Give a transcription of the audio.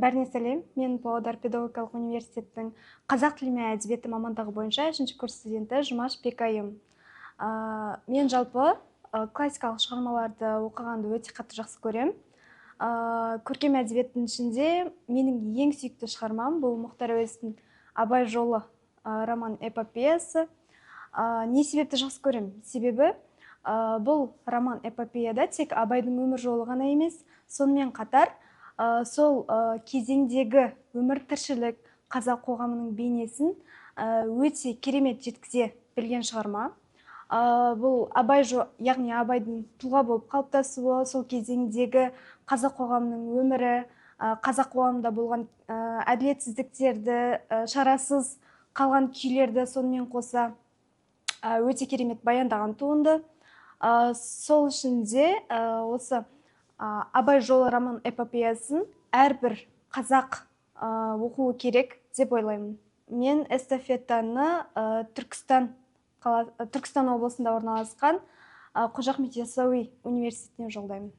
Бәріне сәлем. Мен Павлодар педагогикалық университеттің қазақ тілі мен әдебиеті мамандығы бойынша үшінші курс студенті Жұмаш Бекайым. Мен жалпы классикалық шығармаларды оқығанды өте қатты жақсы көрем. Көркем әдебиеттің ішінде менің ең сүйікті шығармам бұл Мұхтар Әуезовтің «Абай жолы» роман эпопеясы. Не себепті жақсы көрем? Себебі бұл роман эпопеяда тек Абайдың өмір жолы ғана емес, сонымен қатар сол кезеңдегі өмір, тіршілік, қазақ қоғамының бейнесін өте керемет жеткізе білген шығарма. Бұл Абай, яғни Абайдың тұлға болып қалыптасуы, сол кезеңдегі қазақ қоғамының өмірі, қазақ қоғамында болған әділетсіздіктерді, шарасыз қалған күйлерді сонымен қоса өте керемет баяндаған туынды. Сол үшін де осы «Абай жолы» роман эпопеясын әрбір қазақ оқуы керек деп ойлаймын. Мен эстафетаны Түркістан облысында орналасқан Қожа Ахмет Яссауи университетіне жолдаймын.